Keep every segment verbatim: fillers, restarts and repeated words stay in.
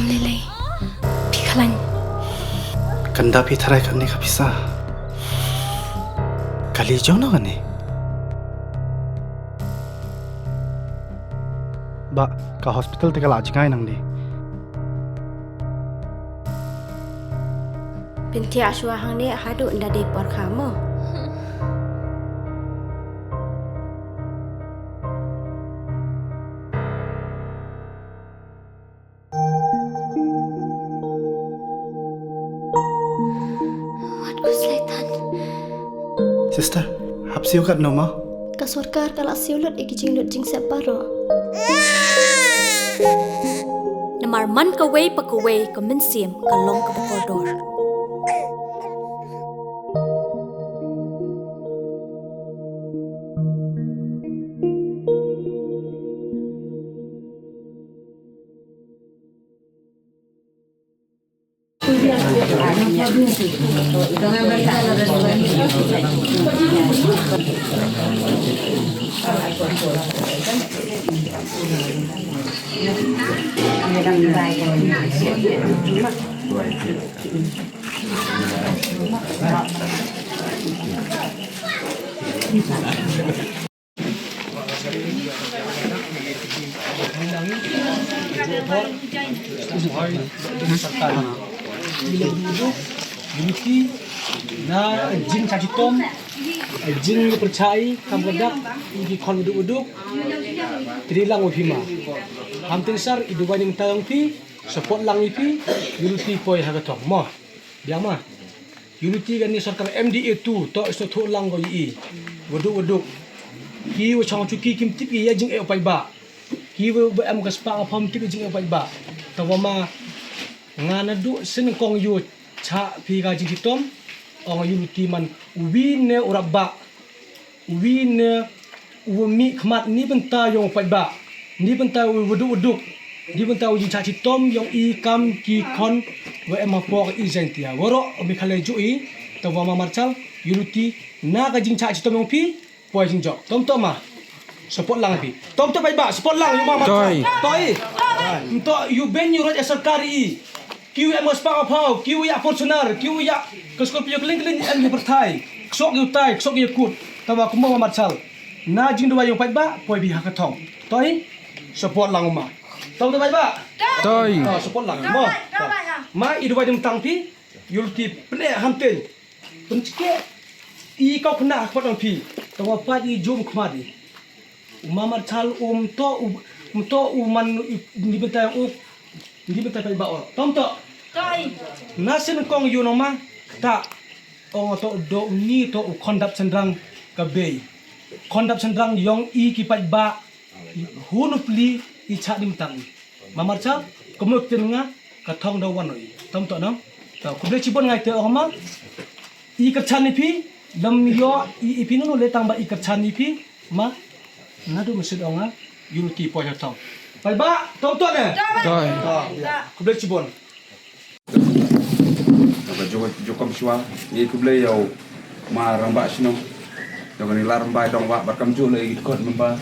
Lei lei. Phi khlaiñ. Kan da phi tharai kane ka pisa. Kali jong no kane. Ba ka hospital te ka la jngai nangne. Pynthia shuwa hangne haduh nda dei por kha mo. Wat khuslai than. Sister, hap siew katno mo? Ka sorkar ka la siew lut ïa ki jinglut jingsep baroh. Namar man kawei pa kawei ka mynsiem ka long kaba kordor. Unity na jingshah shitom, jingpyrshah kam ka dak, ki khon waduk waduk, tri lang u phi ma. Ham tin sar i duwai ning tayong phi, support lang i phi, Unity poi ha ka thong mo. Biang ma. Unity kane sorkar M D A two to sngewthuh lang ko i. Waduk waduk. Ki wa chong chuki kim tip ïa jingeh u paidbah. Ki wa em ka spah ka phom tip ïa jingeh u paidbah. Te wa ma nga naduh sien kong ïoh chah phi ka jingshitom. Ong Unity man u wi ne u rap bah. Uwi ne uwa mih khmat ni bynta yong u paidbah, ni bynta u waduk waduk, ni bynta u jingshah shitom yong i kam ki khon wa em hapoh i Jaintia. Waroh u Meghalaya jong i, te wa ma Marshal, Unity, na ka jingshah shitom yong phi, poi jingjop. Tom tom ma. Support lang phi. Tom tom paidbah, support lang, ïa ma Marshal. Toi. Toi. Nto ïa u ben ïa u rot ïa sorkar i. Ki u ïa mos pa phaw, ki u ïa Fortuner, ki u ïa ka Scorpio kylliang kylliang em ïa pyrthai. Ksok ïa u tai, ksok ïa kut. Te wa kumba ma Marshal. Na jingduwai yong paidbah, poi phi ha ka thong. Toi, support lang u ma. Tong te paidbah? Toi. Ah, support lang. Mo. Ma i duwai dum tang phi, ïa u lti pyneh hamten. Pynchkeh i kau khynnah ha khmat jong phi. Tang wa pat i jum khmat i. U ma Marshal um to u, um to u man i, ni bynta u, ni bynta paidbah o. Tom to. Toi. Na sien kong ïa u nong ma ta. Ong to do ni to u khon dap shynrang ka bei. Khon dap shynrang yong i ki paidbah. Hun u pli i chah ni mtang. Ma Marshal, kumno ktien nga, ka thong da wan oi. Tom to nang. To, khublei chibun ngai te ong ma. I kyrchan ni phi, lem yo, i, i phi nunu le tang ba i kyrchan ni phi, ma. Nadu masjid ong nga, Unity poi ha thong. Paidbah, tom to ne? Toi. To, ya. Khublei chibun. Ka jong, jong kam shwa, ïa khublei ïa u ma rangbah shnong. Jong kane Ladrymbai Dongwah, bad kamjooh leh ïa ki dkhot member,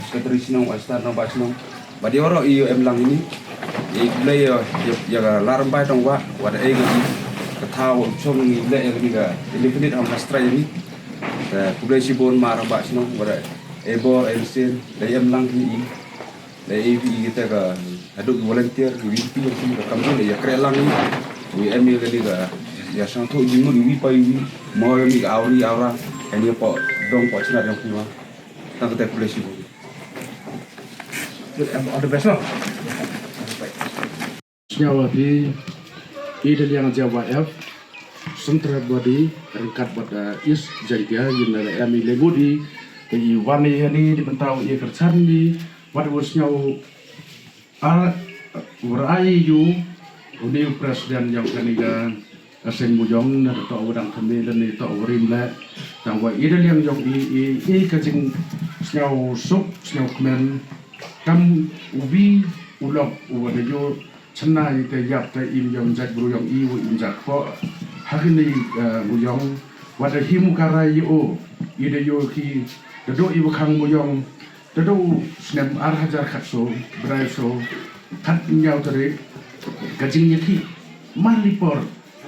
secretary shnong, assistant rangbah shnong. Bad ïa waroh ïa u em lang ïa ini. Ïa khublei ïa, ïa, ïa ka Ladrymbai Dongwah, wat ei ka, ka thaw u chong ngi leh ïa kane ka, ïa kane ka strike ïa ini. Te khublei shibun ma rangbah shnong, wat ei bor, ei mynsiem, ei em lang ïa ini. Dei i, i kita ka haduh ki volunteer ki V P ki ka kam ki ïa kreh lang i. Wi em i kani ka ïa shang thu i mut i wi pa i wi. Mo i mi ka awri awra. Ani po dong po chnat yang pura. Tang kata kule shi. All the best, no? Sñiaw phi, i da liang Java F, Central Body, ryngkat bad, eh, East Jaintia, yin da em i le body, te i wan i hani, di bynta i kyrchan ni, wat u sñiaw, a, wrai yu, uni u president yong kani ka, ka seng Muyong, na to u dang kami, dan ni to u rim le, tang wa i da liang yong i, i, i ka jingsñiaw suk, sñiaw kmen, kam u wi, u lok, u wa da yu, Chennai te ïap te im yong jait bru yong i u im jait pho. Ha kini, eh, Muyong. Wat da hi mu ka rai i o. I da yo ki da do i wa khang Muyong. Naduh u snem ar hajar khatsaw, brai saw, khatnyaw tarik, ka jingïakhih man la i por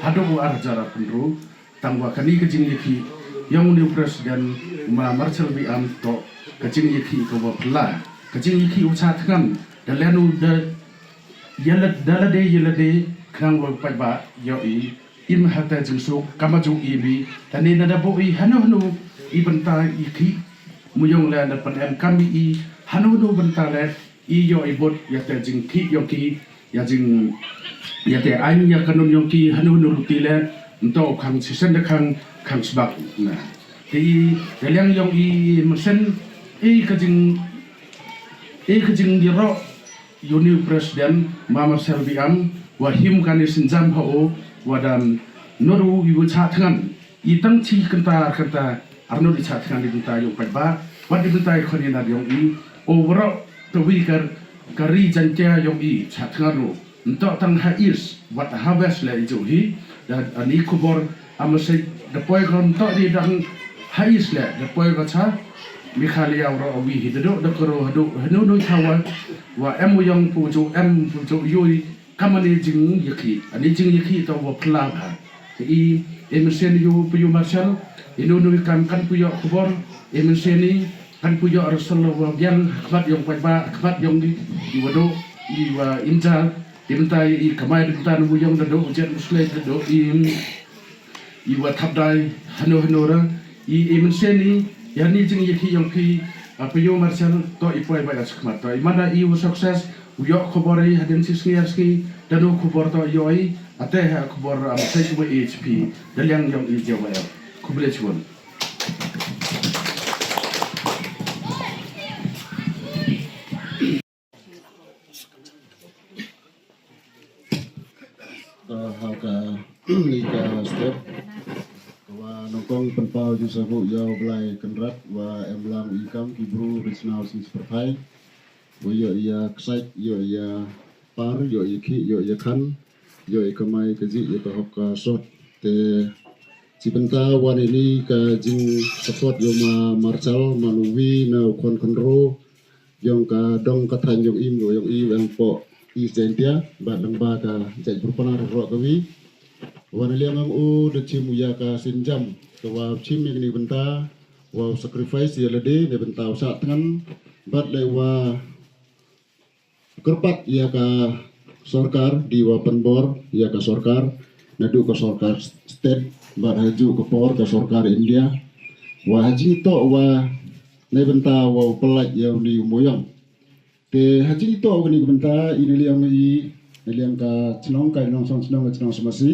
haduh u ar hajar arphew hynriew. Tang wa kane ka jingïakhih yong u new president, u ma Marshal Biam, toh ka jingïakhih ka wa phylla, ka jingïakhih u sah thngan, da leh u da ïa lade, da lade ïa lade, khnang wa paidbah ïoh i im ha ka jingsuk, kam ju i mi, lane na da buh i hano hano i bynta i khih mooyong, lane pynemkam i hano hano bynta, lane i ïoh i bud ïa ka jingkhih yong ki, ïa jing, ïa ka aiñ ïa kanun yong ki, hano hano ruh te lane, nto khang shisien da khang, khang sbak na. Te i, da liang yong i mynsiem, i ka jing, i ka jingïaroh u new president, ma Marshal Biam, wa him kane synjam ha u, wa da nud u i wa sah thngan, i tang chi kynta, kynta, arngut i sah thngan i bynta yong paidbah, wat i bynta i khon i nat yong i, u waroh tawi ka, ka ri Jaiñtia yong i, sah thngan u. Nto tang ha East, wat ha West leh i ju hi, da ani khubor, a message, da poi ko nto di dang ha East leh, da poi ko sha Meghalaya waroh awi hi, da duh da koro haduh, hanu nu thawa, wa em u yong pu ju, em pu ju yui, kam ani jingïakhih, ani jingïakhih to wa phylla bha. Te i, i mynsiem ïa u, pu ïa u Marshal, i nu nu i kam kan pu ïoh khubor, i mynsiem i, kan pu ïoh resolution wa biang, ha khmat yong paidbah, ha khmat yong i, i wa duh, i wa im ja, i bynta i kamai bynta nu yong da duh, u jet u slei da duh, i, i wa thap dai, hano hano ra, i, i mynsiem i, ïa ni jingïakhih yong phi, a, pu ïa u Marshal, to i poi bha ïa shakhmat, to i man da i wa success, u ïoh khubor i, hadien shi sngi ar sngi, da nu khubor to ïoh i, ate ha khubor, am, sai wa H P, da liang yong i ja wa ïa. Khublei shibun. Ka ha ka, ni ka step, ka wa nyngkong pynpaw ju sa gu ïa u Blai Kynrad, wa em lang i kam ki bru ri sñiaw sngi pyrthai, wa ïoh ïa ksait, ïoh ïa par, ïoh ïa khih, ïoh ïa khan, ïoh ïa kamai kajih, ïoh ka hok ka sot. Te, chi bynta wan ini ka jingsapot ïa u ma Marshal, man uwi na u khon khynroo, yong ka dong ka thaiñ yong i, yong i, yong i, yong poh East Jaintia, bad lyngba ka jaitbru Pnar roh kawi. Wan liang ang u da chim u ïa ka synjam, ka wa chim ïa kani bynta, wa u sacrifice ïa lade, na bynta u sah thngan, bad leh wa kyrpad ïa ka sorkar, di wa pynbor ïa ka sorkar, naduh ka sorkar state, bad ha ju ka por ka sorkar India. Wa ha jingtoh wa na bynta wa u pyllait ïa uni u mooyong. Te ha jingtoh wa kani ka bynta i na liang i, na liang ka chnong, ka nongshong chnong, ka chnong Samasi.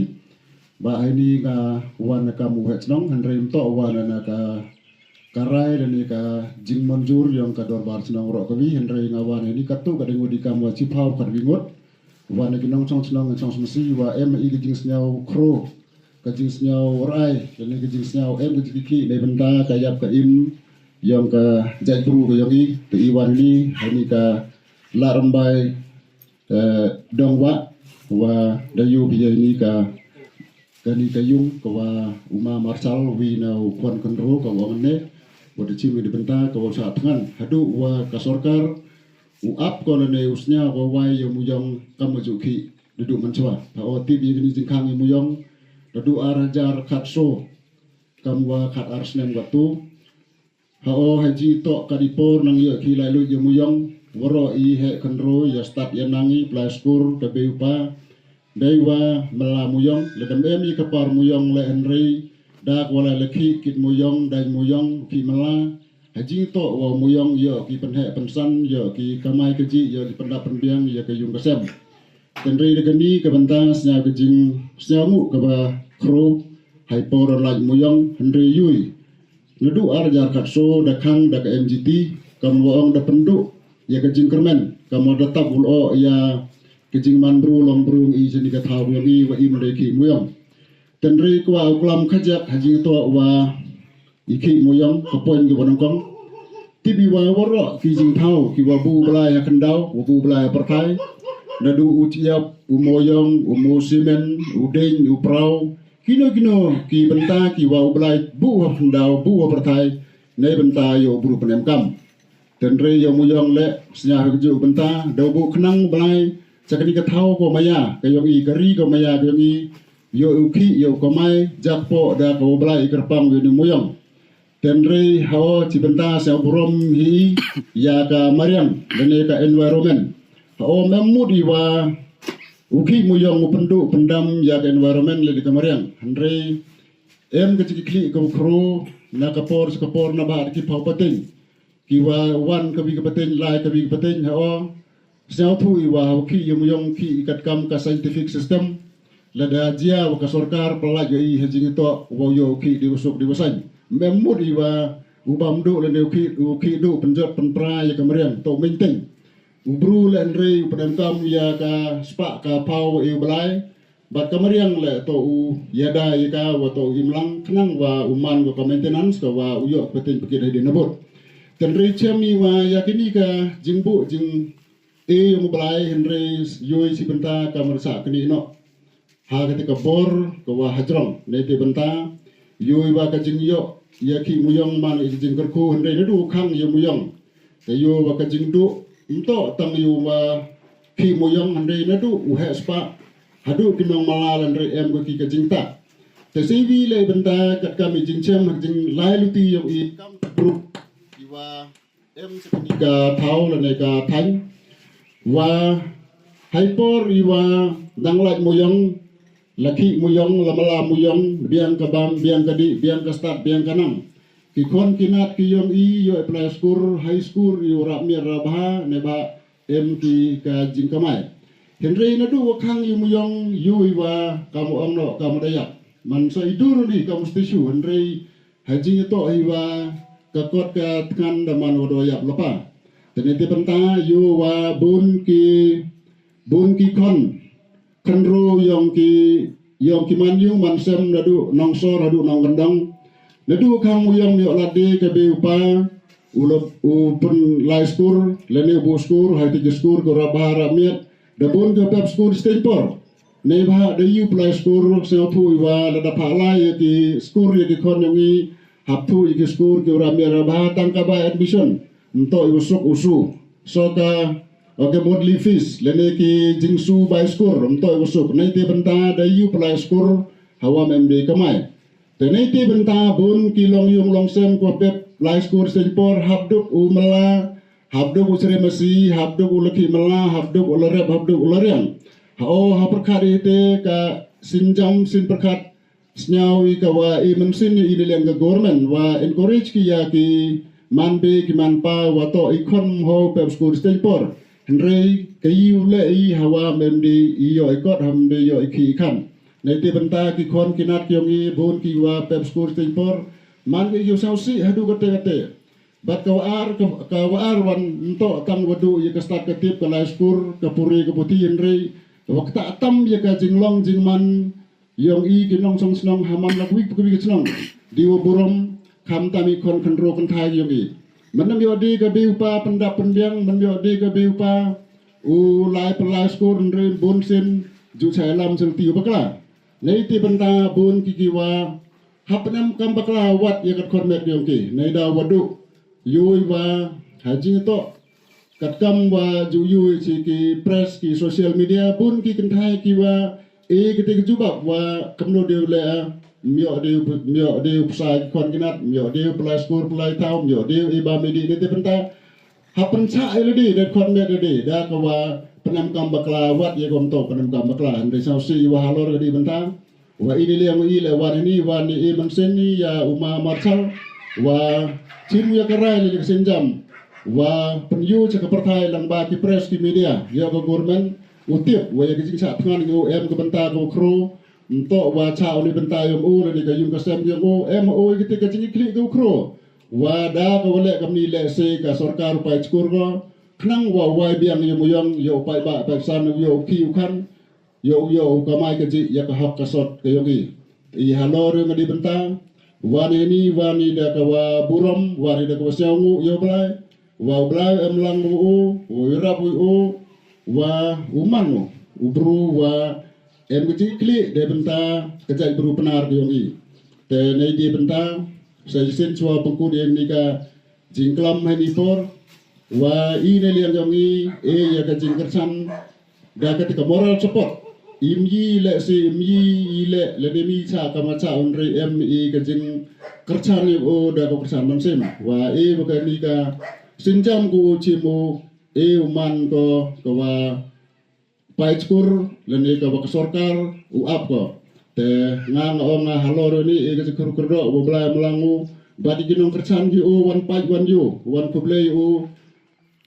Ba ha ini nga wan na ka mu ha chnong, hynrei ym toh wan na ka, ka rai lane ka jingmynjur yong ka dorbar chnong roh kawi, hynrei nga wan ha ini katu ka dang ngut i kam wa chiphaw khatwi ngut. Wan na ki nongshong chnong, nongshong Samasi, wa em i ka jingsñiaw khroo, ka jingsñiaw rai, lane ka jingsñiaw em ka jingkiki, na bynta ka ïap ka im yong ka jaitbru ka yong i, te i wan ini ha ini ka Lah Rymbai, eh, Dongwah, wa da ïoh phi ïa ini ka, kani ka yung ka wa u ma Marshal wi na u khon khynroo ka wa ngan ne, wa da chim wi da bynta ka wa sah thngan. Haduh wa ka sorkar u ap ko lane u sñiaw ko wai ïa u mooyong kam wa ju khih da duh mynshuwa. Ha o tip ïa kani jingkhang ïa u mooyong da duh ar hajar khatsaw kam wa khat ar snem katu. Ha o ha jingtoh ka di por nang ïoh ki lai luid ïa u mooyong, waroh i heh khynroo ïa stad ïa nang i, pla skur, ka bei u pa, bei wa mylla mooyong, lada ym em i ka par mooyong leh hynrei da ka wa lai leh khih kit mooyong, daiñ mooyong, khih mylla. Ha jingtoh wa u mooyong ïoh ki pynheh pynsan, ïoh ki kamai kajih, ïoh ki pyndap pynbiang ïa ka yung ka sem. Hynrei da kani ka bynta sñiaw ka jingsñiaw nguh ka ba khroo, ha i por lai mooyong, hynrei ïoh i naduh ar hajar khatsaw da khang da ka M G T, kam wa ong da pynduh ïa ka jingkyrmen, kam wa da tap u lyoh ïa ka jingman bru long bru i jani ka thaw yong i wa im da i khih mooyong. Hynrei ka wa u klam khajak ha jingtoh wa i khih mooyong ka point ka wa nyngkong. Tip i wa waroh ki jingthaw ki wa bu Blai ha khyndaw, wa bu Blai ha pyrthai. Naduh u chiap, u mooyong, u moo simen, u deiñ, u praw, kino kino ki bynta ki wa u Blai bu ha khyndaw, bu ha pyrthai, na bynta ïa u bru pynemkam. Tynrai ïa u Muyong leh sñiaw ha ka juh bynta da u buh khnang u Blai cha kani ka thaw ka maya ka yong i, ka ri ka maya ka yong i, ïoh u khih ïoh u kamai jakpoh da ka u Blai i kyrpang ïa u Muyong. Tynrai ha o chi bynta sñiaw burom hi ïa ka mariang lane ka environment. Ha o mem mut i wa u khih Muyong u pynduh pyndam ïa ka environment lane ka mariang. Hynrei em ka jingkhlieh ka u khro na ka por sa ka por na ba ki phaw pateng ki wa wan ka wi ka pateng lai ka wi ka pateng ha o. Sñiawthuh i wa ha u khih ïa u Muyong khih i katkam ka scientific system. Lada jia wa ka sorkar pynlait ïa i ha jingitoh wa u ïoh u khih di u suk di u sain. Mem mut i wa u bam duh lane u khih u khih duh pynjot pynpra ïa ka mariang to mengteng. U bru leh hynrei u pyndonkam ïa ka spah ka phaw ïa u Blai. Bad ka mariang leh to u ïada ïa ka wa to u imlang khnang wa u man wa ka maintenance ka wa u ïoh pateng pakit ha di nabut. Tynrai chem i wa ïa kini ka jingbuh jing e yong u Blai hynrei ïoi si bynta ka marsa kini noh. Ha kati ka bor ka wa hajrong nei te bynta ïoi wa ka jingïoh ïa khih Muyong man i jingkyrkhu hynrei naduh u khang ïa u Muyong. Te ïoi wa ka jingduh mtoh tang ïoi wa khih Muyong hynrei naduh u heh spah haduh ki nong mala hynrei em ka ki ka jingta. Te sei wi leh bynta katkam i jingchem ha jinglai luti yong i kam ka bru i wa em sa kani ka thaw lane ka thaiñ wa hai por i wa dang lait Muyong la khih Muyong la mala Muyong biang ka bam biang ka dih biang ka stad biang ka nang. Ki khon ki nat ki yong i ïoh i play skur high skur i u rap miat rap ha ne ba em ki ka jingkamai. Hynrei naduh wa khang ïa u Muyong ïoi wa kam ong noh kam da ïap man sa i dur ni kam stishu hynrei ha jingïatoh hi wa ka kot ka thngan da man wa do ïap lapa. Tene te bynta ïu wa bun ki bun ki khon khynru yong ki yong ki man ïu man sem naduh nongsor haduh nongkyndong. Naduh khang u yong ïoh lade ka be u pa u lop u pun lai skur lane u bu skur hai ti skur ko rabha ramiat da bun ka pep skur steng por. Nei bha da ïu plai skur sngewthuh i wa lada pha lai ïa ki skur ïa ki khon yong i hap thuh ïa ki skur ki u ramiat rabha tang ka ba admission. Nto i u suk u su so ka o ke monthly fees lane ki jingsu bai skur nto i u suk nei te bynta da ïu plai skur hawa mem de kamai. Te nei te bynta bun ki long yung long sem ko pep lai skur steng por hap duk u mala hap duk u sre masi hap duk u laki mala hap duk u larep hap duk u lariang. Ha o ha pyrkhat i te ka sinjam sin pyrkhat sñiaw i ka wa i mynsin i ni leng ka government wa encourage ki ïa ki man be ki man pa wa to i khon ho pep skur steng por. Hynrei ka i u le i hawa mem di i yo i kot ham de yo i ki i khan. Nei te bynta ki khon ki nat ki yong i bun ki wa pep skur steng por man ki yu sau si hadu kate kate. Bad ka wa ar ka wa ar wan nto tang wadu ïa ka stad ka tip ka lai skur ka puri ka puti hynrei ka wa kata tam ïa ka jinglong jingman yong i ki nong song snong ha man la kwik kwik snong. Di wa burom kham tam i khon khynro kynthai yong i. Man nam yo di ka bi u pa pyndap pynbiang man yo di ka bi u pa u lai pynlai skur hynrei bun sin ju chai lam sil ti u bakla. Nei ti bynta bun ki ki wa hap pynam kam bakla wat ïa kat khon met yong ki nei da wadu. Yui wa ha jingtoh katkam wa ju yui chi ki press ki social media bun ki kynthai ki wa e ki te ki jubab wa kamno deu le a myo deu myo deu psa ki khon ki nat myo deu plai skur plai tau myo deu i ba medi nei ti bynta. Ha pynchah ïa lade da khon met lade da ka wa pynam kam bakla wat ïa kom to pynam kam bakla hynrei saw si wa halor ka di bynta. Wa ini liang i le wan ini wan ni i man sen ni ïa uma marchal wa chin ïa ka rai ni ka sinjam wa pynyu cha ka pyrthai lang ba ki press ki media ïa ka government u tip wa ïa ka jingchah thngan u em ka bynta ka u khro nto wa cha u ni bynta yong u ni ka yung ka sem yong u em u ïa ka ti ka jingkli ka u khro. Wa da ka wa leh kamni leh se ka sorkar u pai chkur ko khnang wa wai biang ïa u yong ïa u pai ba pai san ïa u ki u khan ïa u ïa u kamai ka ji ïa ka hok ka sot ka yong i. I halor ïa nga di bynta wa ni ni wa ni da ka wa burom wa ni da ka wa siaw ngu ïa u blai wa u blai em lang u u u i rap u u wa u man u u bru wa em ka jingkli de bynta ka jait bru pnar ka yong i. Te nei di bynta sa jisin chwa pengkut ïa ni ka jingklam ha ni por. Wa i ne liang jong i, e ïa ka jingkyrchan da kata ka moral support. Im i leh si, im i leh lane im i cha ka ma cha, hynrei em i ka jingkyrchan ïa u da ka kyrchan mynsiem. Wa e wa kani ka sienjam ko u chim u, e u man ko ka wa paid skur lane ka wa ka sorkar u ap ko. Te nga nga ong nga halor ni e ka jingkyrkhu kyrdoh wa Blai mlang u, bad i ki nongkyrchan ki u wan paid wan ïa u, wan khublei u.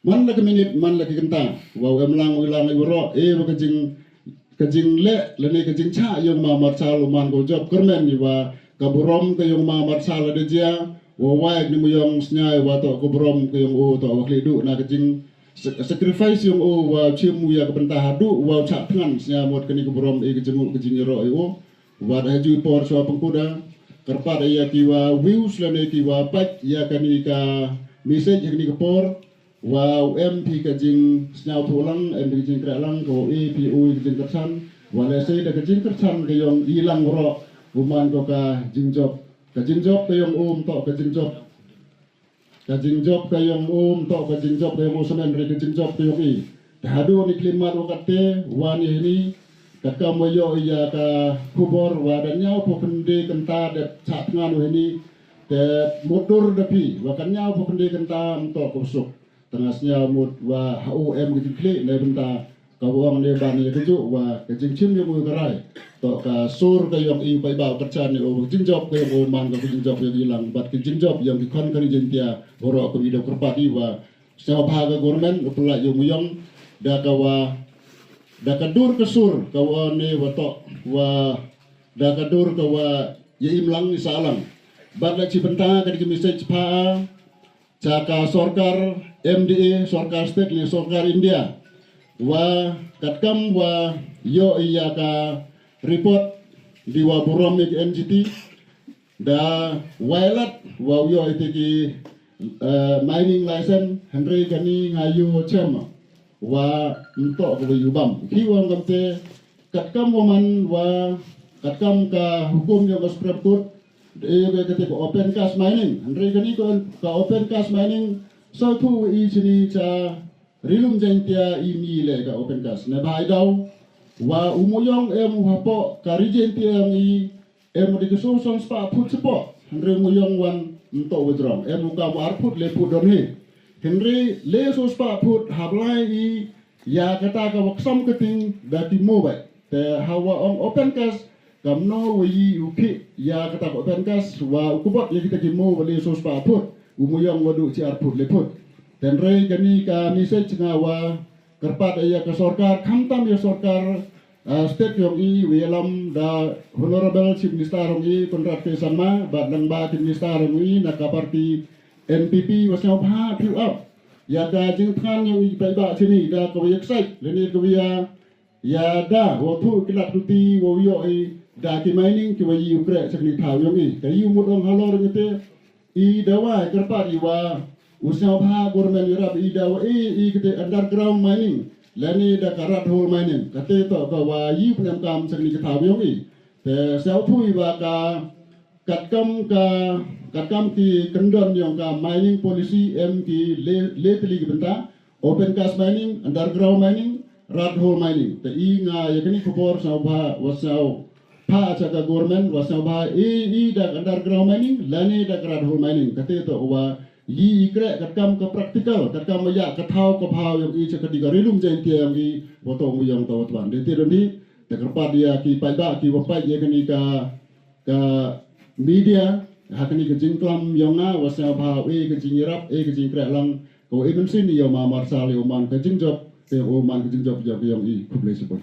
Man la ka minit, man la ka kynta, wa u em lang u lang i waroh, e wa ka jing, ka jingleh lane ka jingchah ïong ma Marshal u man ka u jop kyrmen i wa ka burom ka ïong ma Marshal la da jia, wa wai ni mu ïong sñiaw wa toh ka burom ka ïong u toh wa khlieh duh na ka jing sa-, sacrifice ïong u wa chim u ïa ka bynta haduh wa u chah thngan sñiaw mut kani ka burom e ka jingmut ka jingïaroh ïa u. Wa da ha ju i por shuwa pynkuda kyrpad ïa ki wa views lane ki wa peit ïa kani ka message ïa kani ka por. Wa u em phi ka jingsñiawthuh lang, em phi ka jingkreh lang, ka wa e phi u ka jingkyrchan. Wa lehse da ka jingkyrchan ka ïong i lang waroh u man ko ka jingjop. Ka jingjop ka ïong u ym toh ka jingjop, ka jingjop ka ïong u ym toh ka jingjop ka ïong u samen, re ka jingjop ka ïong i. Te haduh ni klim mat wa katte wa ni hini, katkam wa ïoh ïa ka khubor wa da ñiaw phew khyndai kynta dep chah thngan wa hini. Te mutdur da phi wa ka ñiaw phew khyndai kynta ym toh ka suk. Tang nga sñiaw mut wa ha u em ka jingkhlieh na bynta ka wa ong ne ban ïa ka juh wa ka jingchim ïong u ka rai. Toh ka sur ka ïong i paidbah u kyrchan ïa u, ka jingjop ka ïong u man ka jingjop ïong i lang bad ka jingjop ïong ki khon ka Ri Jaintia waroh ka wi da kyrpad i wa sñiawbha ka government u pynlait ïong u ïong da ka wa, da ka dur ka sur ka wa ne wa toh wa da ka dur ka wa ïa im lang i sah lang. Bad la chi bynta ka dei ka message pha cha ka sorkar M D A, sorkar state ne sorkar India. Wa katkam wa ïoh ïa ka report di wa burom ïa ka N G T da wailat wa u ïoh ïa ki, eh, mining license, hynrei kani nga ïoh chem wa ym toh ka wa ïoh bam. Ki wa ngam te katkam wa man wa katkam ka hukum ïa ka Supreme Court, eh, ka kata ka open cast mining. Hynrei kani ka, ka open cast mining, sa tu i chini cha Ri Lum Jaintia i mi le ka open cast. Ne ba i daw wa u mo ïong em u hapoh ka Ri Jaintia em i em u di ka so san spah phut chapoh. Hynrei mo ïong wan ym toh wa jrong. Em u ka wa ar phut le phut don hi. Hynrei le so spah phut ha Blai i ïa kata ka wa ksam ka ting da ki mo bai. Te ha wa ong open cast, kamno wa yi u ki ïa kata ka open cast wa u kubot ïa kita ki mo wa le so spah phut, u mo ïong wa du chi ar phut le phut. Hynrei kani ka message nga wa kyrpad ïa ka sorkar, khamtam ïa sorkar, ah, state ïong i, wa ïalam da Honorable Chief Minister ïong i, Conrad K Sangma, bad nang ba Chief Minister ïong i, na ka party N P P, wa sñiawbha phi u ap ïa ka jingthngan ïong i paidbah chini, da ka wa ïa ksai, lane ka wa ïa ïa da, wa thuh ki lad ki luti, wa u ïoh i da ki mining ki wa yi u kreh cha kani thaw ïong i. Ka yi u mut ong halor ïong i te, i da wa kyrpad i wa u sñiawbha government ïarap i da wa i, i kate underground mining lane da ka rat hole mining. Kate toh ka wa yi u pynemkam cha kani ka thaw ïong i. Te sñiawthuh i wa ka katkam ka, katkam ki kyndon ïong ka mining policy em ki le, le tylli ki bynta. Open cast mining, underground mining, rat hole mining. Te i nga ïa kani khubor sñiawbha, wa sñiawbha cha ka government, wa sñiawbha i, i da underground mining lane da rat hole mining. Kate toh wa yi i kreh katkam ka practical, katkam wa ïa ka thaw ka phaw ïong i cha ka dei ka Ri Lum Jaintia ïong i, wa toh u ïong toh wa twan. Dei te don hi, te kyrpad ïa ki paidbah ki wa peit ïa kani ka ka media, ha kani ka jingklam ïong nga, wa sñiawbha, e ka jingïarap, e ka jingkreh lang, ka wa e mynsiem ïa u ma Marshal, ïa u man ka jingjop, ïa u man ka jingjop, ïa u ïong i, khublei shibun.